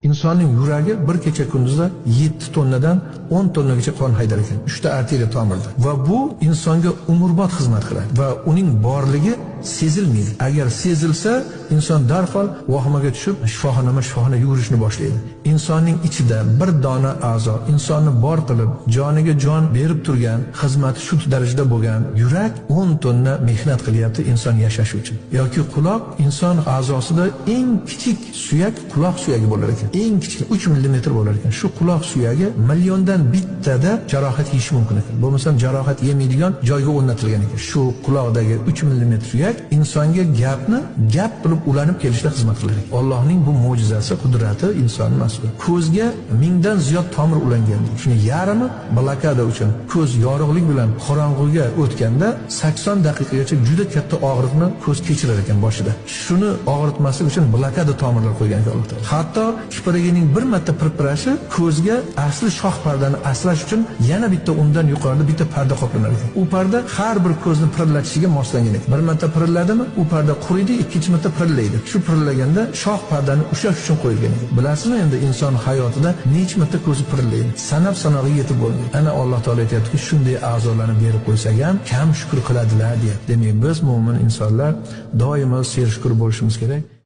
Insonning yuragi bir kecha kunduzda 7 tonnadan 10 tonnagacha qon haydar ekan. 3 ta arteriya tomirda. Va bu insonga umrbod xizmat qiladi va uning borligi sezilmaydi. Agar sezilsa, inson darhol vahimaga tushib, shifoxona yugurishni boshlaydi. Insonning ichida bir dona a'zo, insonni bor qilib, joniga jon berib turgan, xizmati shu darajada bo'lgan yurak 10 tonna mehnat qilyapti inson yashashi uchun. Yoki quloq, inson a'zosida eng kichik suyak quloq suyagi bo'lar ekan. Eng kichik 3 mm bo'lar ekan. Shu quloq suyagi milliondan bittada jarohat yeyishi mumkin ekan. Bo'lmasam jarohat yemaydigan joyga o'rnatilgan ekan. Shu quloqdagi 3 mm suyak insonga gapni gap qilib ulanib kelishda xizmat qilar ekan. Allohning bu mo'jizasi, qudrati insonni mas'ul. Ko'zga 1000dan ziyod tomir ulangan. Shuni yarmi blokada uchun. Ko'z yorug'lik bilan qorong'uga o'tganda 80 daqiqagacha juda katta og'riqni ko'z kechirar ekan boshida. Shuni og'ritmaslik uchun blokada tomirlar qo'ygan ekan Alloh taolo. Hatto kiprigining bir marta pirpirashi ko'zga asli shox pardani asrash uchun yana bitta undan yuqorida bitta parda qoplanar ekan. U parda har bir ko'zni pirlatishiga moslangan ekan. Bir marta pirladimi, u parda quriydi, ikkinchi marta pirlaydi. Shu pirlaganda shox pardani ushlash uchun qo'yilgan ekan. Bilasizmi, endi inson hayotida necha marta ko'zi pirlaydi? Sanab sanog'iga yetib bo'lmaydi. Ana Alloh taolo aytayaptiki, shunday a'zolarni berib qo'ysak ham kam shukr qiladilar deyapti. Demak, biz mo'min insonlar doimo sershukr bo'lishimiz kerak.